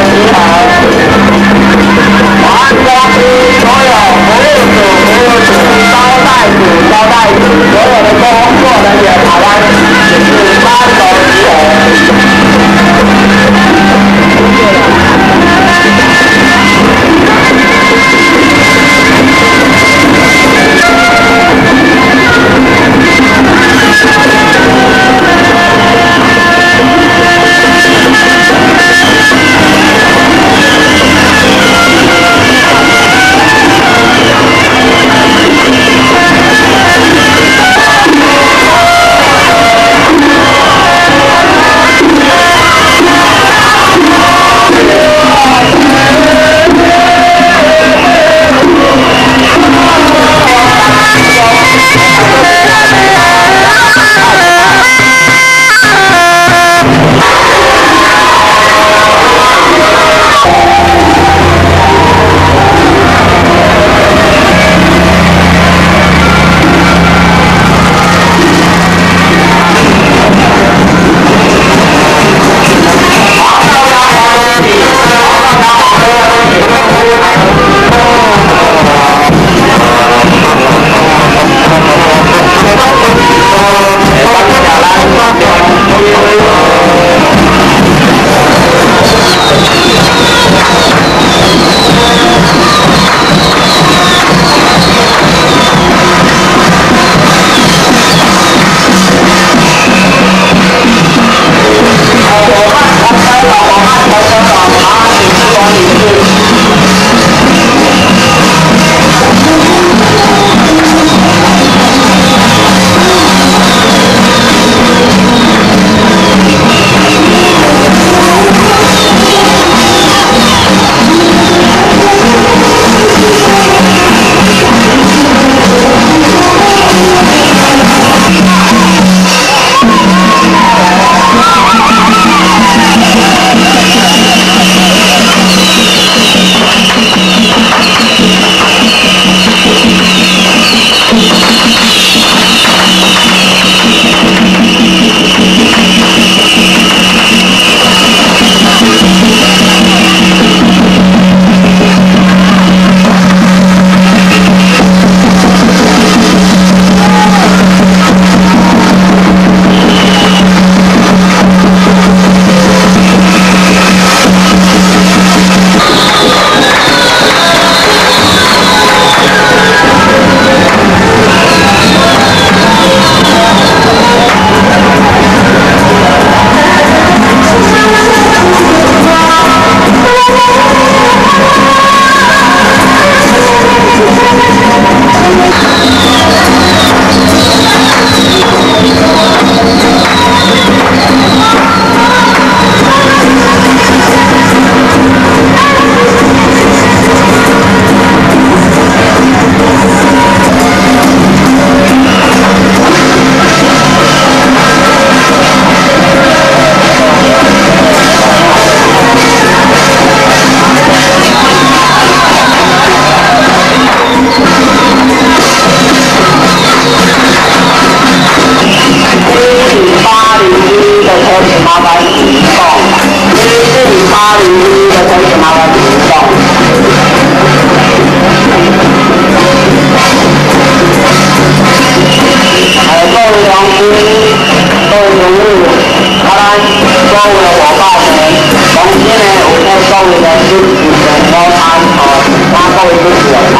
集合。保安公司所有服務組、服務組、招待組、招待組，所有的工作人員，麻煩請至3樓集合。801的车子麻煩移動。各位同志、各位朋友，啊，咱所有的夥伴們，同時呢，有請各位來準時的午餐，哦，請各位準時用餐。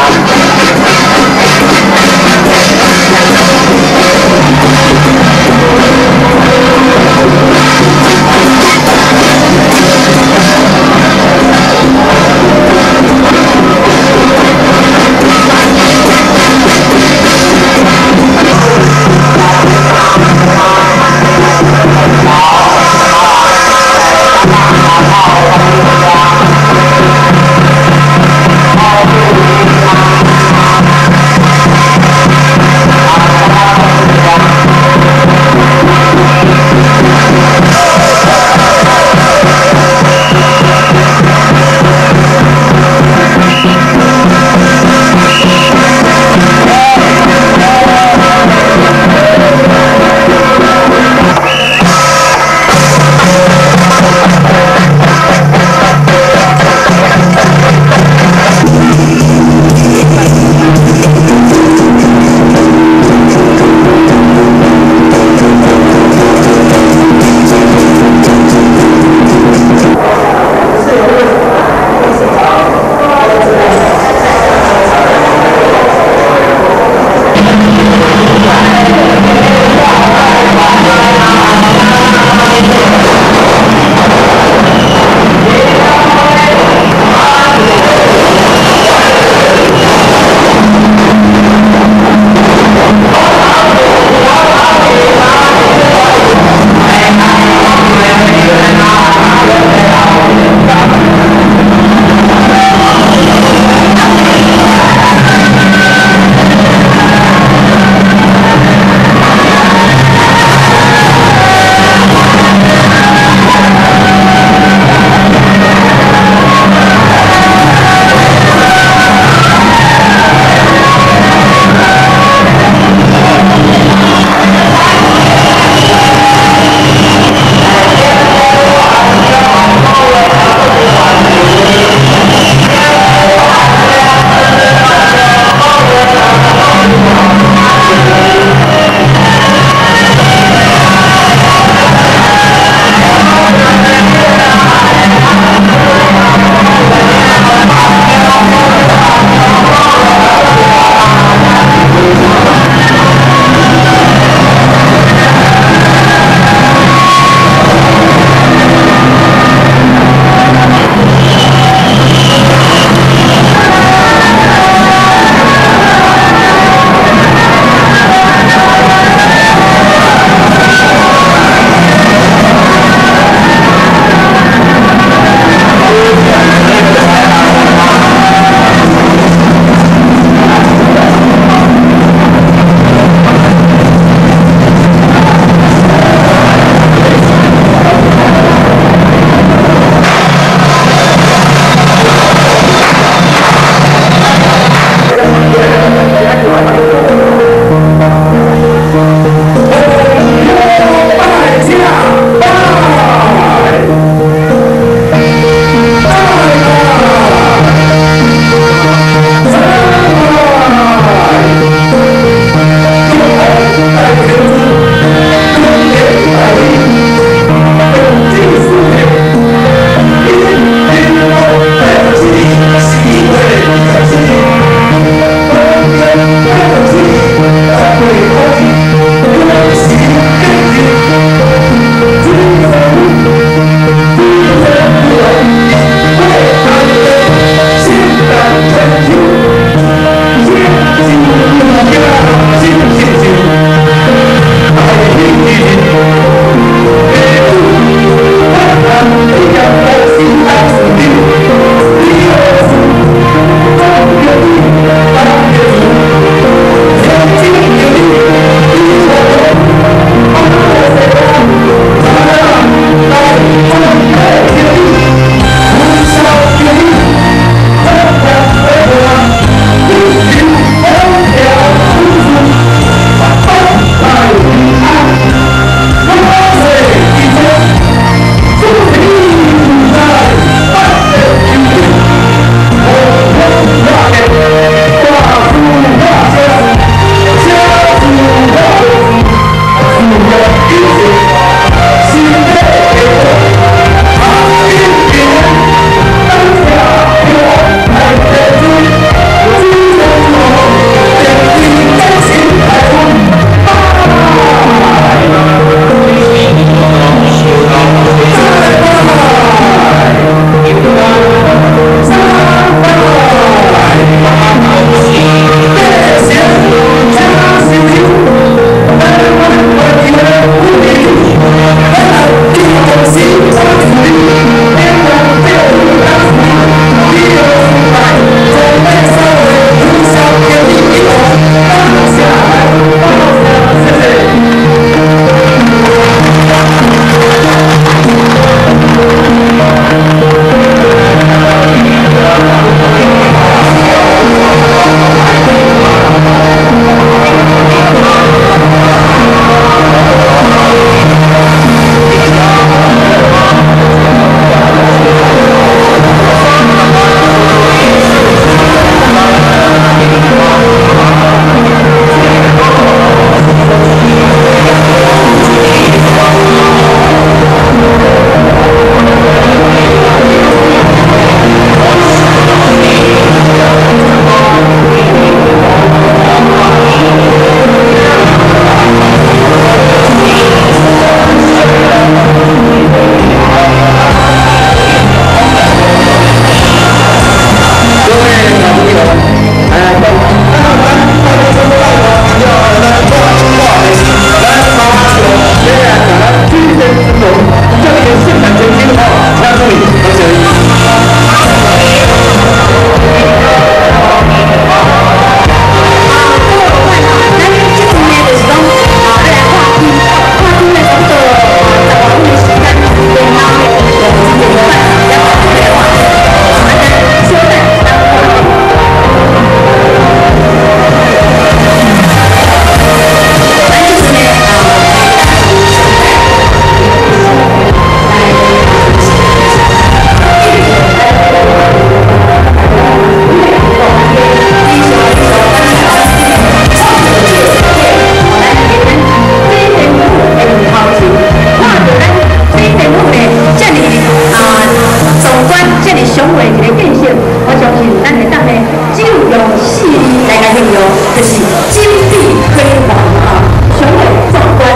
上尾一个建设，我相信咱會當呢，只有用四字來共形容，就是金碧輝煌啊，雄偉壯觀。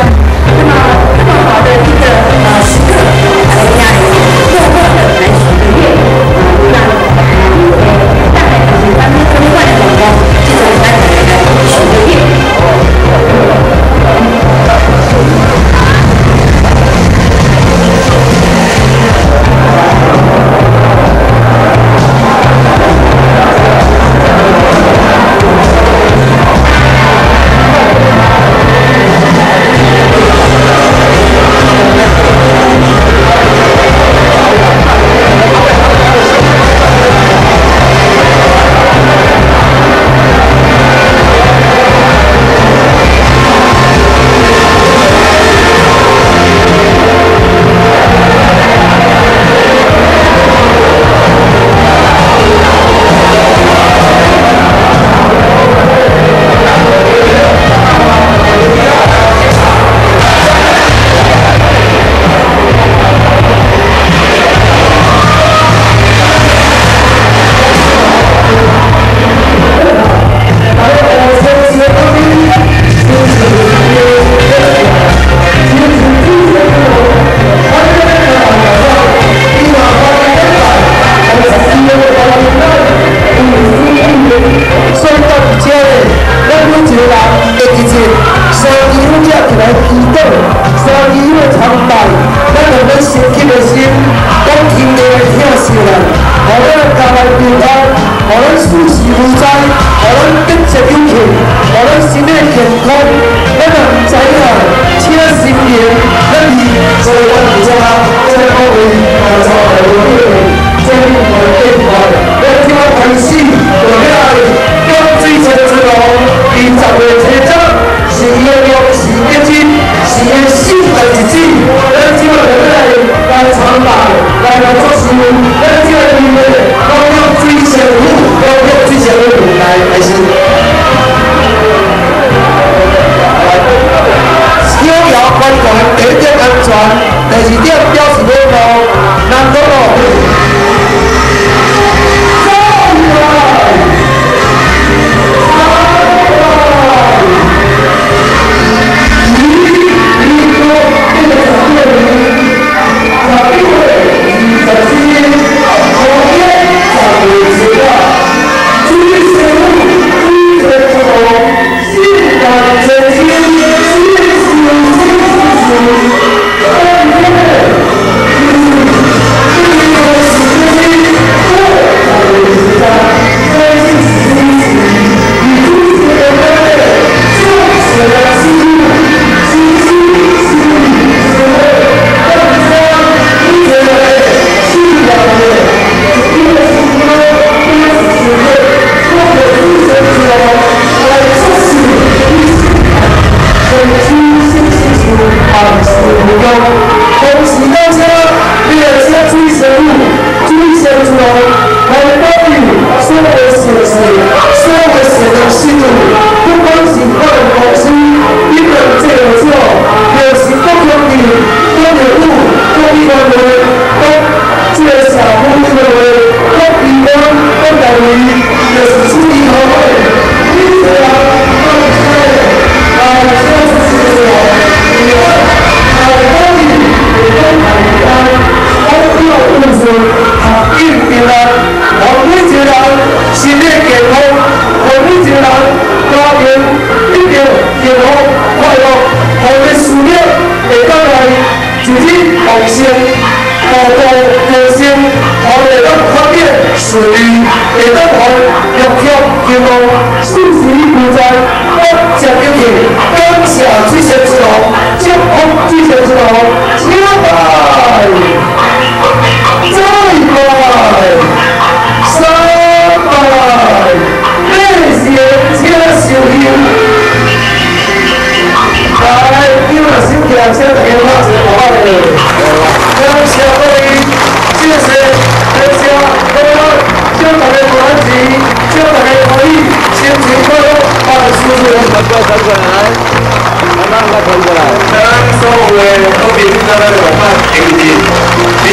那麼這麼好的一個時刻，大家默默的來許個願，那大概就是咱中觀的狀況，這種咱來許個願。咱所有的好朋友、咱的伙伴、友人，伫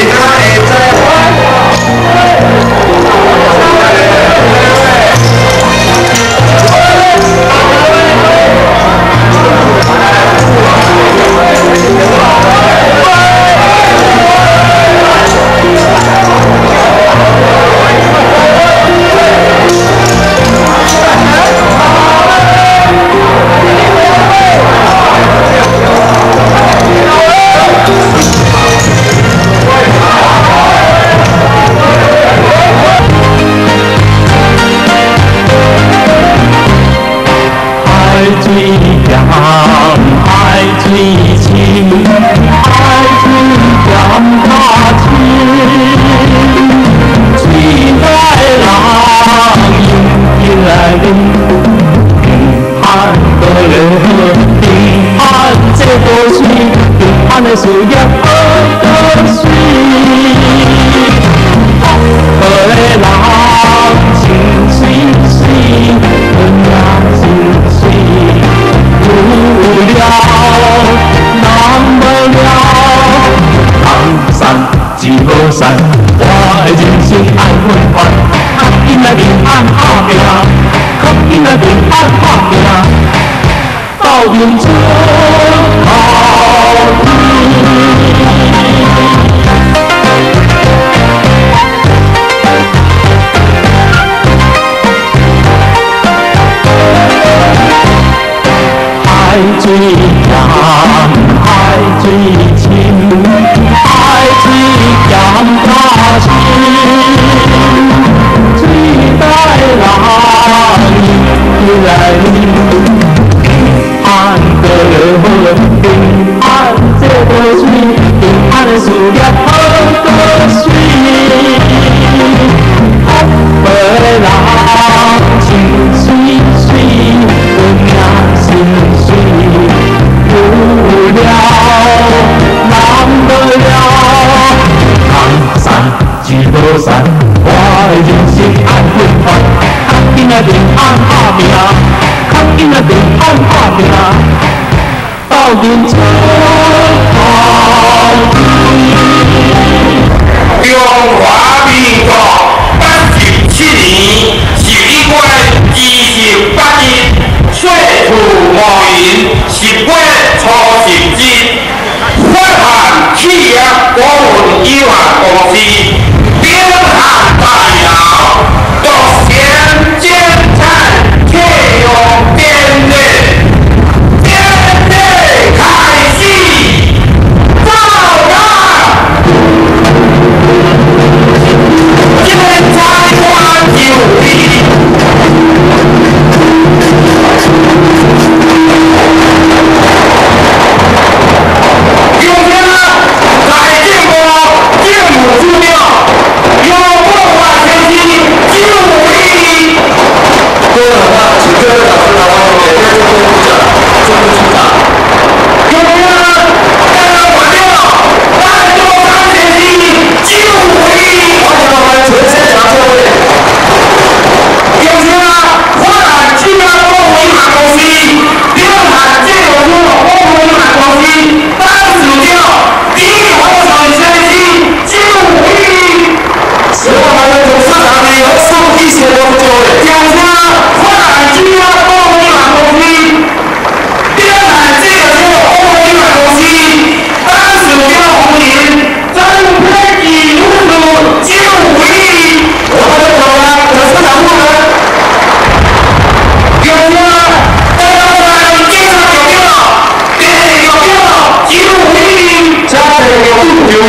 愛奮發，較緊來平安打拼，較緊來平安打拼，鬥陣出頭天。海水鹹，海水深，海水鹹甲深，水內人起來啉，平安過好，平安這道水，平安的事業好過水，福報的人穿媠媠，有名心水，有了人無了，空山一座山，我的人生愛奮發，較緊來平安打拼，較緊來平安打拼，鬥陣出頭天。中華民國87年11月28日，歲兔戊寅10月初10日，發漢企業股份有限公司秉翰大樓獨佔剪彩啟用典禮，典禮開始，走啦！這個裁判就位。有請財政部政務處長姚國華先生就位。各位長官，請各位老師來歡迎每位政府部長、政務處長。有請台灣縣長潘多康先生就位。歡迎我們全現場就位。有請華南企業股份有限公司兩漢製造廠股份有限公司董事長李宏順先生就位。請我們的董事長李宏順一起來就位。有請華南企業股份有限公司兩漢製造廠股份有限公司董事長夫人曾佩琪女士就位。我們的董董事長夫人。有請台灣警察局長鄭局長就位。請鄭局長就位。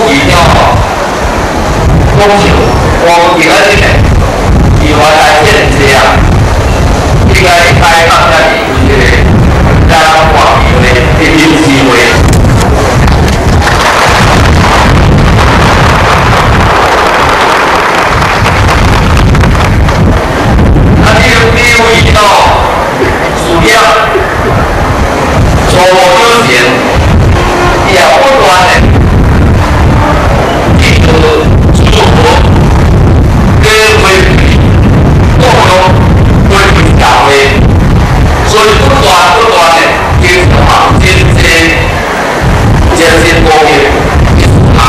市長講笑，我今仔日呢，伊原來建這啊，應該開放才是有這個咱外面的一啲機會。啊，你有意到事業錯誤有錢，也不斷的去做祝福，跟回共用回歸社會，所以不斷不斷的經常真濟真濟多嘅啊，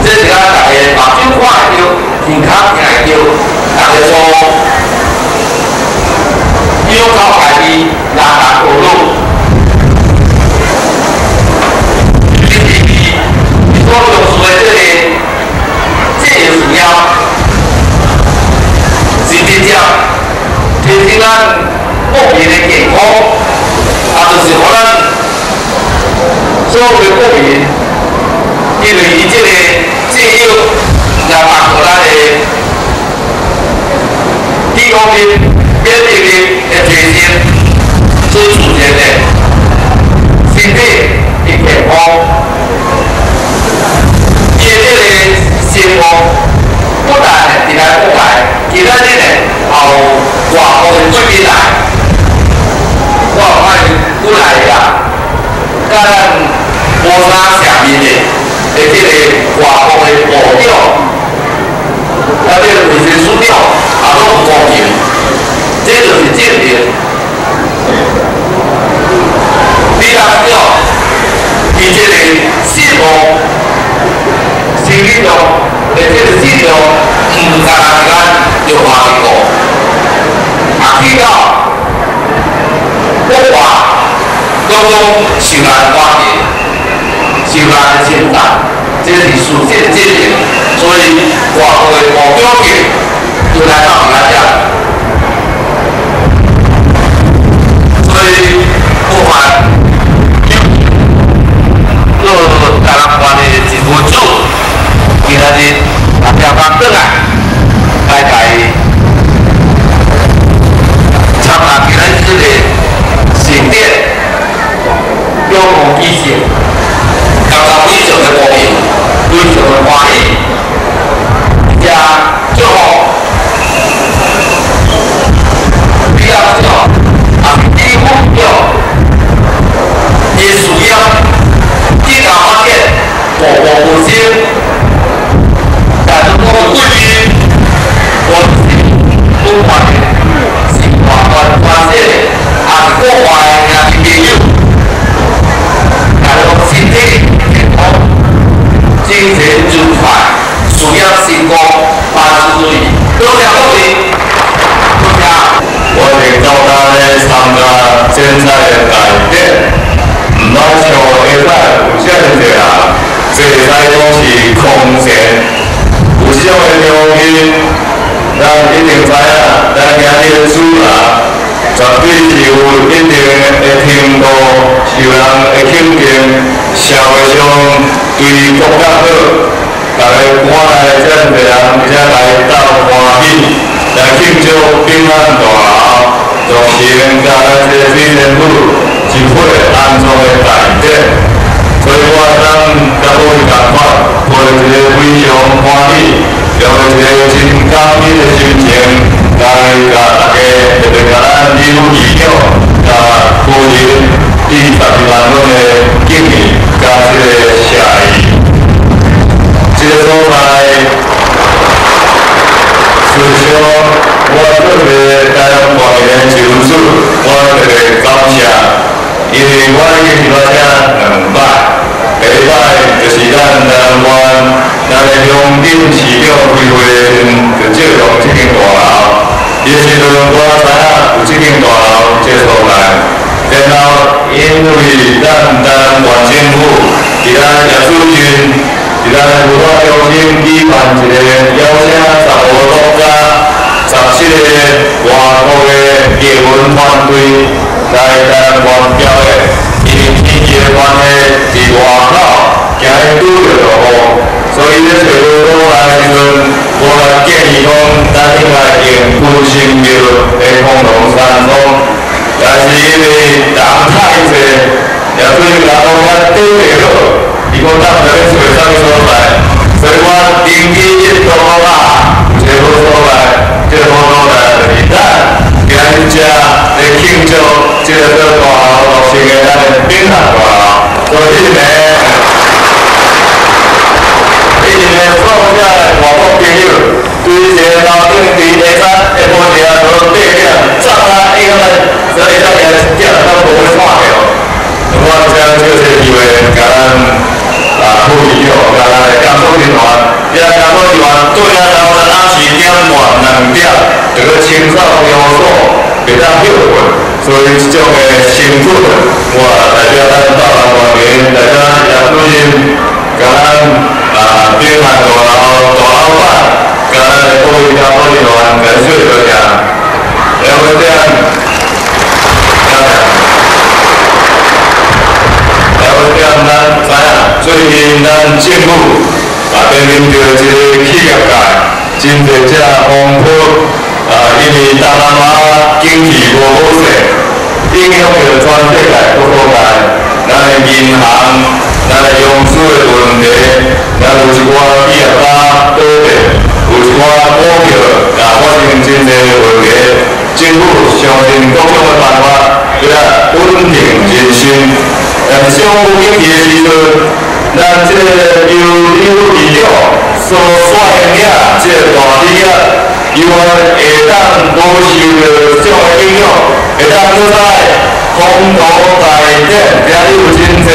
這是咱大家目睭看會著，耳孔聽會著，大家說。要靠家己來來學路，你所重視的這個事業，是直接提升咱國民的健康，啊，就是予咱所有的國民，因為伊這個制藥來幫助咱的抵抗力、免疫力的提升，所出現的身體的健康，伊的這個生活不但佇來國內，其他日呢，也有外國的貴賓來，我有看過來啦，佮咱無啥正面的這個外國的部長，啊，這個衛生署長也攏有公平，這就是證明。你若講，伊這個信望、心理上的這個信仰，毋單單咱中華民國，啊，去到國外，攏總受人歡迎，受人稱讚，這是事實證明。所以外國的部長級就來到咱遮，所以不管做台南縣的一份子，今仔日大家翻轉來，來來參加今仔日這個盛典，表揚喜訊，感覺非常的高興，非常的歡喜，也祝福李阿長，也是李副長，伊事業更加發展，步步高升。但是我貴賓，我是不管是外國關係，還是國外的朋友，大家身體健康，精神愉快，事業成功，萬事如意。多謝各位，多謝。我哋到大咧參加精彩的大典，毋捌像下擺有遮爾濟人，坐使攏是空閒，有這種的場面，咱一定知影，咱今日的主人絕對是有一定的程度受人的肯定，社會上對國家好，大家趕來遮爾濟人，而且來鬥歡喜，來慶祝平安大樓落成，佮咱這個水仙府一伙安裝的大典，所以我當佮各位仝款，抱著一個非常歡喜，用一個真感恩的心情來共大家，特別共咱李副市長、共夫人以12萬份的敬意，佮這個謝意。這個所在，事實上，我特別台南縣的市府，我特別感謝，因為我已經來遮兩擺，第一擺就是咱台南縣咱的鄉鎮市長開會的時陣，就借用這間大樓。彼時陣我知影有這間大樓這所在，然後因為咱台南縣政府佇咱葉子鎮，佇咱文化中心舉辦一個邀請15個國家、17個外國的藝文團隊來台南縣表演，因為天氣的關係，佇外口驚伊拄著落雨，所以咧找無所在的時陣，我來建議講，咱應該用群星廟的空龍山莊，但是因為人太濟，也所以人講遐底袂好，伊講咱毋知欲揣啥物所在，所以我靈機一動啊，有一個好所在，這個好所在就是咱今日遮來慶祝這個做大樓落成的咱的秉漢大樓，所以呢，以前的所有遮的外國朋友，對一個樓頂佇下晝下晡時啊，到8點，早啊應該，所以才今日1點都無咧看著。我將這個機會，共咱啊副市長，共咱的工作人員，遐工作人員對啊，台灣暗時點半2點，就去清掃廁所，袂當歇睏，所以這種的辛苦，我代表咱大灣國民，代表葉主任，共咱啊秉漢大樓大老闆，共咱的各位工作人員，感謝多謝。兩位這樣，兩位這樣，咱知影，最近咱政府啊面臨著一個企業界真濟隻風波，啊，因為東南亞經濟無好勢，影響著全世界各國界，咱的銀行、咱的融資的問題，咱有一寡企業家倒閉，有一寡股票啊發生真濟問題，政府想盡各種的辦法，欲來穩定人心。但是上無景氣的時陣，咱這個由李副市長所率領這個大企業，猶原會當無受著這種的影響，會當閣再鴻圖大展，今日有真濟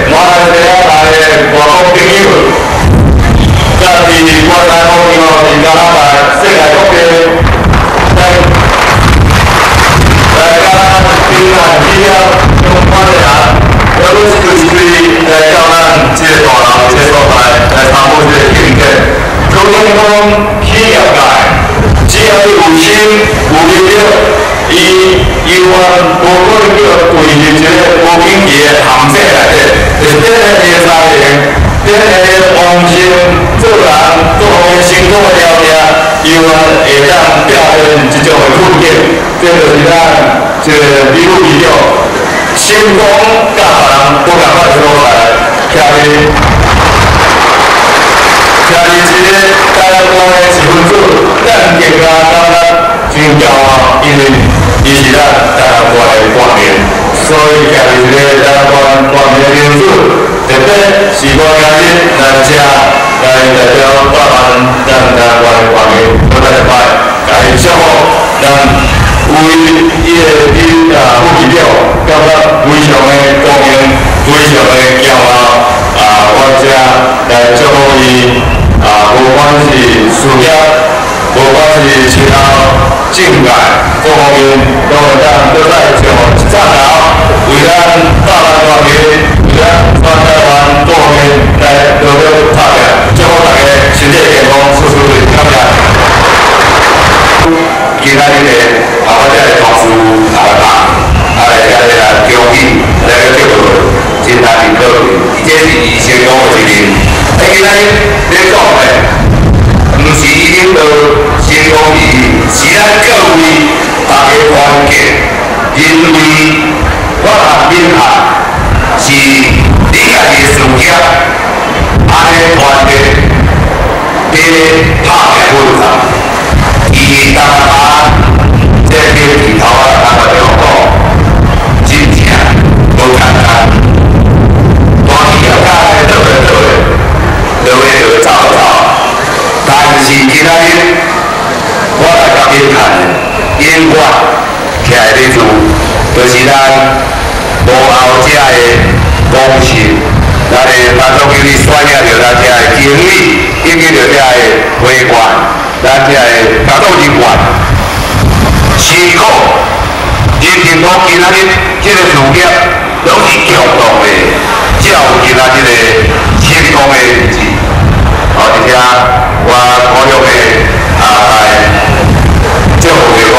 馬來西亞來的外國朋友，甲佇國內方面吼，佇加拿大、世界各地來來佮咱秉漢企業相關的人，我攏是隨隨來到咱這個大樓這個所在來參與這個慶典。可見講企業界，只要你有心有力量，伊猶原無可能叫墜入一個無景氣的陷阱內底，就是頂個會才能，頂個王心做人各方面成功的條件，猶原會當表現這種的困境。這就是咱這個李副市長成功佮別人無仝款的所在，徛佇徛佇一個台灣的一分子，咱更加感覺真驕傲，因為伊是咱台灣的國民，所以徛佇一個台灣國民的民主，特別是我今日來遮來代表台灣咱台灣的國民，閣再一擺，共伊祝福，咱為伊的李啊副市長，感覺非常的高興，非常的驕傲啊！我遮來祝福伊啊，無管是事業，無管是前後政界各方面，攏會當閣再上一層樓，為咱大灣國民，為咱全台灣各方面來努力拍拼，祝福大家身體健康，事事順，感謝。今仔日呢，啊，我遮的同事啊來啊來遮來恭喜，來個祝賀，真難得可貴，而這是伊成功的一面。啊，今仔日咧講的，毋是伊領導成功而已，是咱各位大家團結，因為我和秉漢是你家己的事業，按呢團結，佇拍拼奮戰。伊東南亞這個經濟頭啊，咱嘛就講，真正無簡單。大企業家咧倒咧倒咧，落咧就會走走。但是今仔日，我來共恁談的，永遠徛佇處，就是咱幕後遮的功臣，咱的潘總經理選擇著咱遮的經理，以及著遮的會員。咱遮的工作人員辛苦，認定講今仔日這個事業，攏是共同的，才有今仔日的成功的日子。好，而且我鼓勵的啊來祝福着講，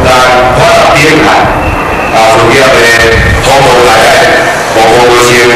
咱發展秉漢啊事業的鴻圖大展，步步高升。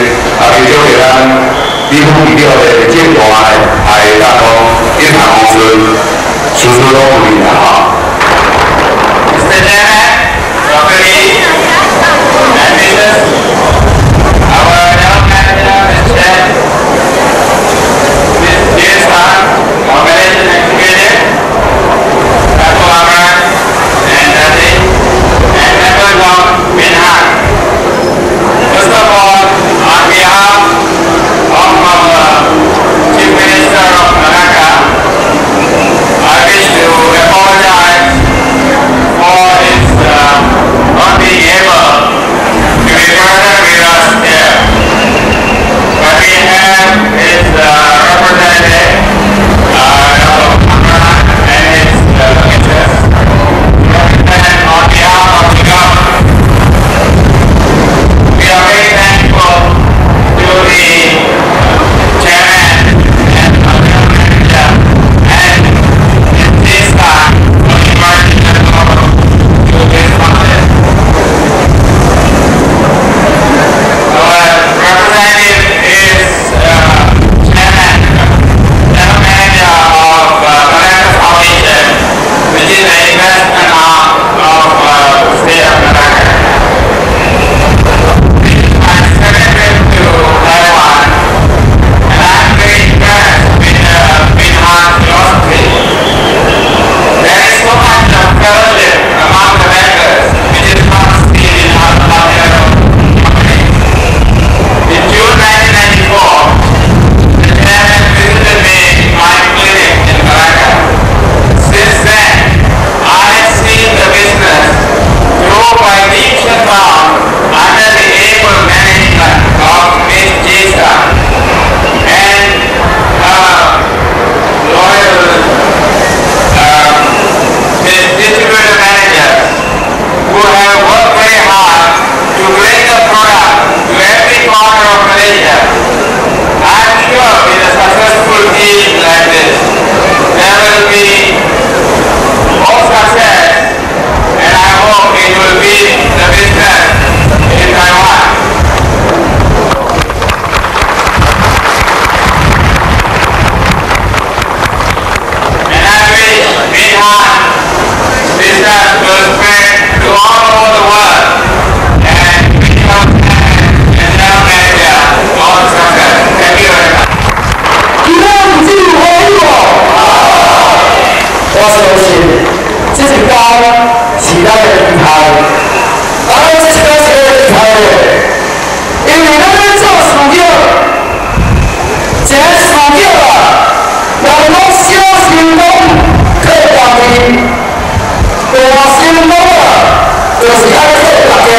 愛勸大家，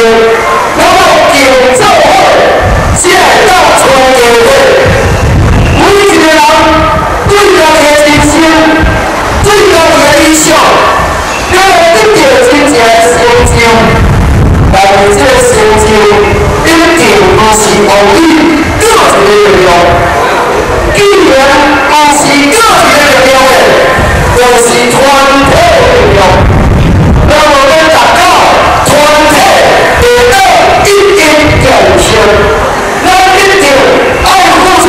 咱要敬做伙，才會當傳家伙。每一個人對家己的人生，對家己的理想，你會得到真正的成就。但是這個成就一定毋是予你個人的力量，既然毋是個人的力量的，就是團體的力量。咱無欲達到團體會當一定共識，咱一定愛付出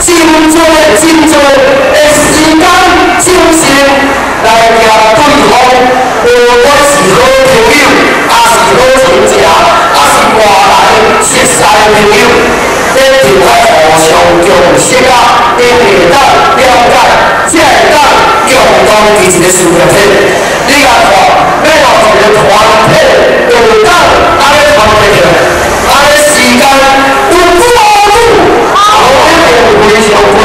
真濟真濟的時間、精神來共對方，無管是好朋友，抑是好親戚，抑是外來熟似的朋友，一定愛互相共識啊，𪜶會當了解，才會當共同佇一個事業體。你共看，欲予一個團體會當按呢團結起來，按呢時間有久無久，一定非常久。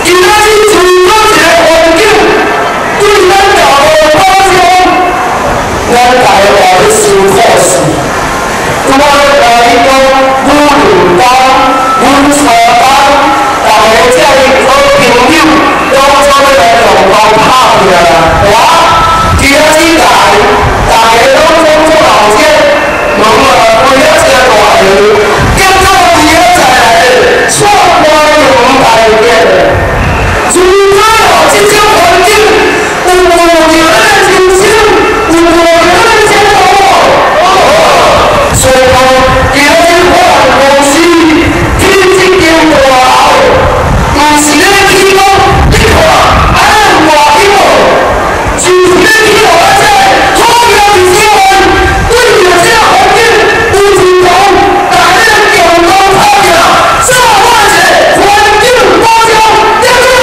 今仔日像講一個環境，對咱也無保障，咱大家嘛咧辛苦死。拄仔咧甲你講，阮兩冬，阮三冬，大家遮爾好朋友，攏總欲來共同拍拼啦。我今仔日來，大家攏總做老天，門啊開了誠大個，結果伫遐在內底，串關兩大件。除非哦，這種環境有無著咱的人生，有無著咱的前途。所以講，今仔日我公司起這間大樓，毋是咧起講，你看，按呢有偌緊無？就是咧起予咱這個好業弟兄們，對著這個環境有認同，大家共同拍拼，做好一個環境保障，對不對？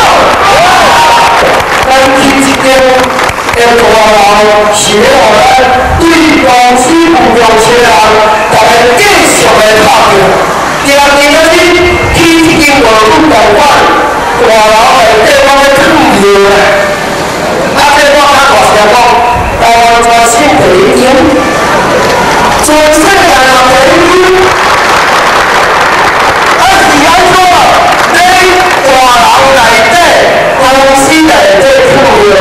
咱起這間的大樓，是欲予咱對公司有共識的人，大家繼續來拍拼。今今仔日起這間外語大館大樓內底，攏咧囥尿咧。啊，這我較大聲講，台灣全省第一間，全世界也第一間。啊，是按怎？咧大樓內底，公司內底囥尿，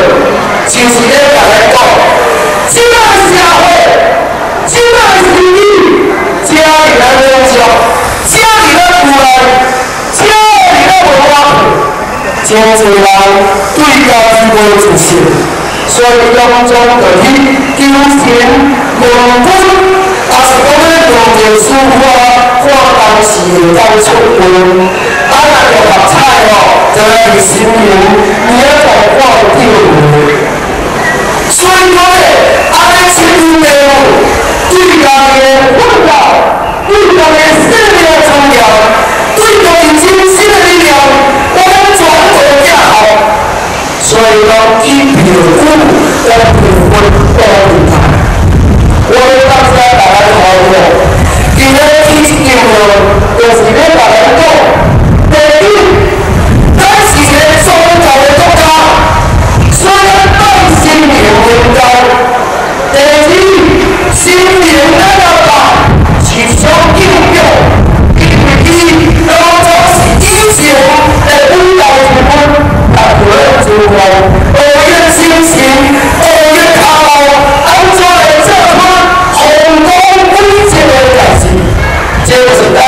就是咧共咱講，這個社會，這個時機，遮爾咱滿足，遮爾咱無奈，遮爾咱無法度。真濟人對家己無自信，所以攏總就去求神問佛，抑是講咧問著師傅看當時會當出運，啊若六合彩哦，就來佇新聞，伊咧互看著有。所以講咧，按呢親朋友對家己的奮鬥，對家己的生命尊嚴，對家己人生的力量，我們全部寄予。所以講，以票久來評分高低。我欲大家來討論，今日起這間廟，就是欲共咱講，第一，咱是一個宗教的國家，所以咱拜神明應該。第二，神明咱若拜是一種敬仰，因為伊攏總是以前的偉大人物，來做主公，學伊精神，學伊跤步，按怎來做出豐功偉績的代誌？這就是咱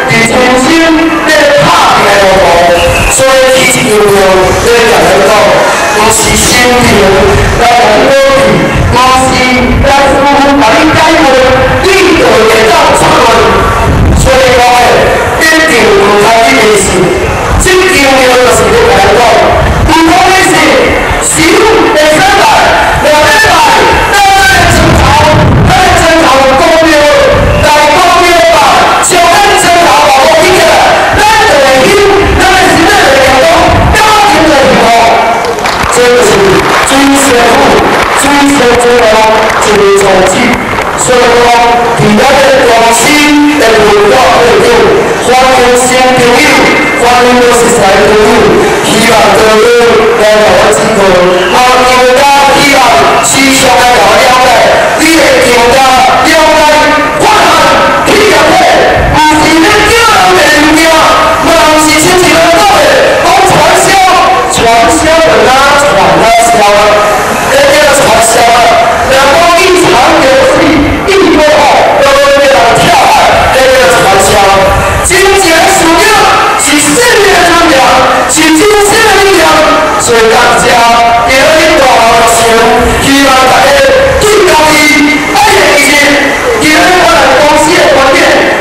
佇人生咧拍拼的路途。所以起這間廟，咧共咱講，毋是神明來予你保庇，毋是來師父共你解問，你就會當出運。所以講咧，一定毋通去迷信。這間廟就是咧共咱講，毋管你是神會使拜，若欲拜，咱的磚頭，咱的磚頭公廟，大公廟拜，將咱磚頭保護起來，咱就會興，咱的心內就會健康，家庭就會幸福。這就是水師傅、水師祖王一個宗旨。所以講，佇咱這個公司的文化背景，歡迎新朋友，歡迎無熟似的朋友，希望多多來共我指教，嘛更加希望時常來共我了解，你會更加了解发汉企业体，毋是咧叫人卖物件，嘛毋是亲像人讲的，讲传销，传销就哪传哪销啊，这叫传销啊。若讲一长久死，一过后，就会叫人跳海，这叫传销。真正的事业是生命的尊严，是人生的力量。所以感谢今日大学生，希望大家对家己爱会记得，今日我来公司的环境，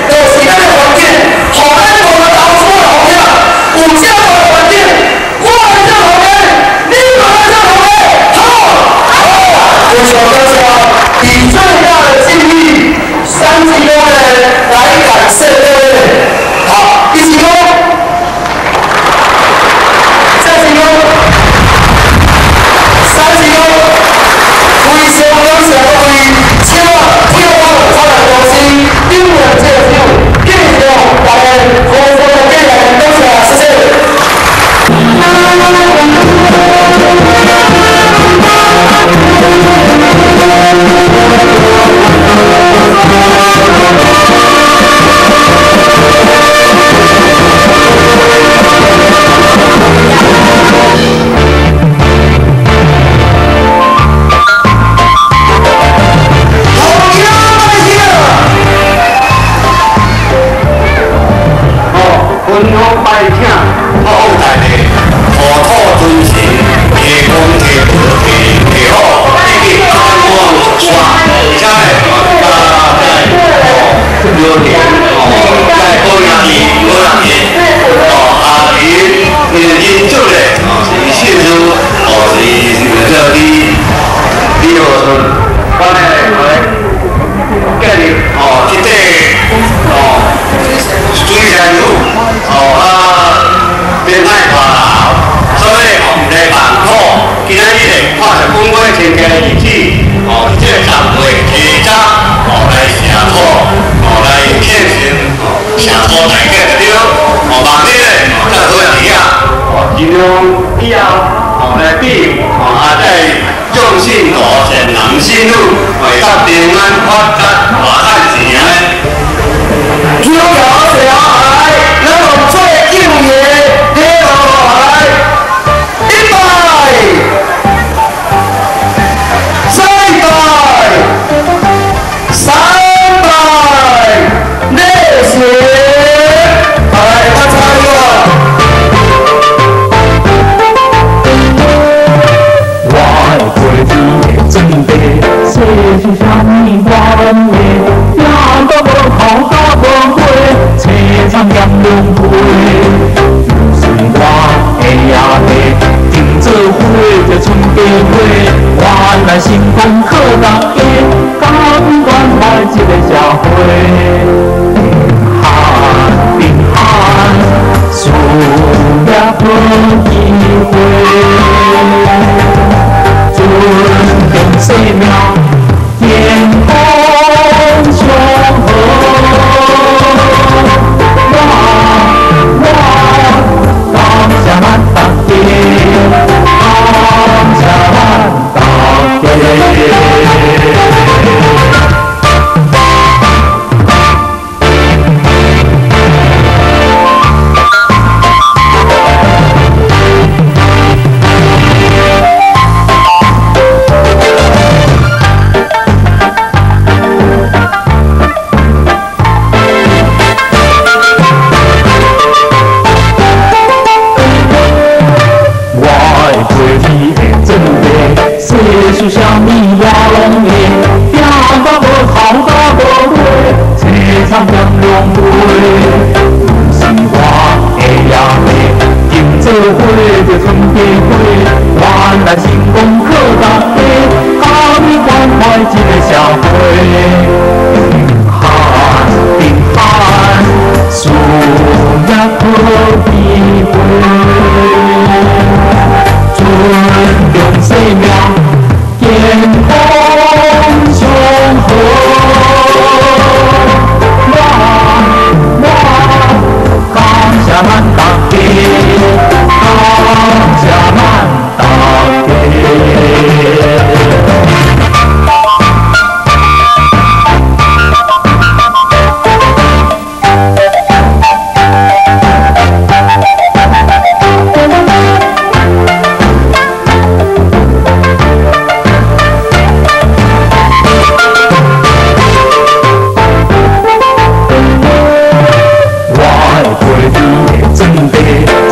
就是咱的环境，予咱大老厝老囝有这样的环境，我来做后家，你嘛来做后家，好，好，非常感谢，以最大的敬意，三鞠躬的来感谢各位，好，一鞠躬，再鞠躬。三鞠躬，非常感谢各位，请听我发展公司顶面这个手，继续大家好好的过来，多谢，谢谢。大家。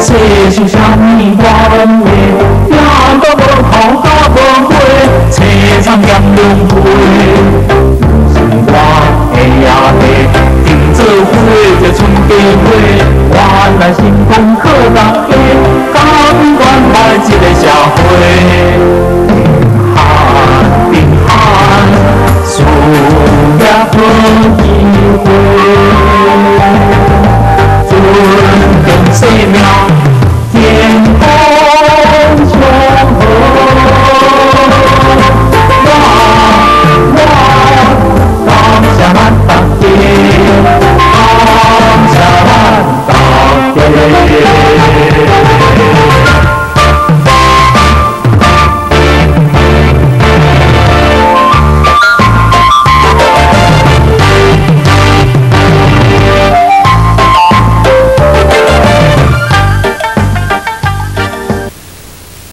这是啥物关系？也阁無頭甲無尾，凄慘減兩倍。是我的兄弟，定做伙這春家花，原來成功靠大家，甘願來這个社會。貧寒貧寒，事業好機會，尊重生命。